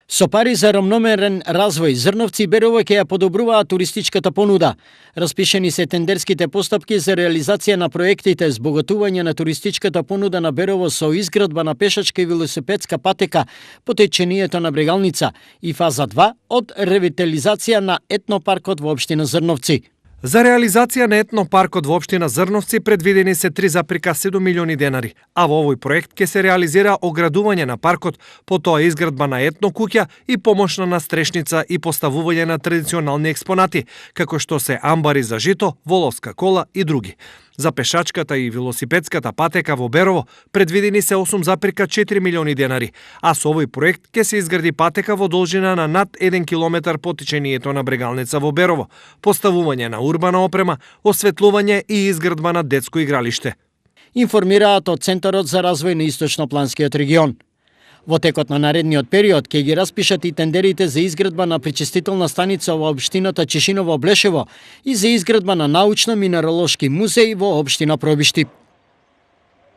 Со пари за рамномерен развој, Зрновци и Берово ќе ја подобруваат туристичката понуда. Распишени се тендерските постапки за реализација на проектите збогатување на туристичката понуда на Берово со изградба на пешачка и велосипедска патека по течението на Брегалница и фаза 2 од ревитализација на етнопаркот во општина Зрновци. За реализација на етнопаркот во општина Зрновци предвидени се 3,7 милиони денари, а во овој проект ќе се реализира оградување на паркот, потоа изградба на етнокуќа и помошна настрешница и поставување на традиционални експонати, како што се амбари за жито, воловска кола и други. За пешачката и велосипедската патека во Берово предвидени се 8,4 милиони денари, а со овој проект ќе се изгради патека во должина на над 1 километар по течението на Брегалница во Берово, поставување на урбана опрема, осветлување и изградба на детско игралиште. Информираат од Центарот за развој на Источнопланскиот регион. Во текот на наредниот период ќе ги распишат и тендерите за изградба на пречистителна станица во општината Чешиново-Блешево и за изградба на научно-минералошки музеј во општина Пробишти.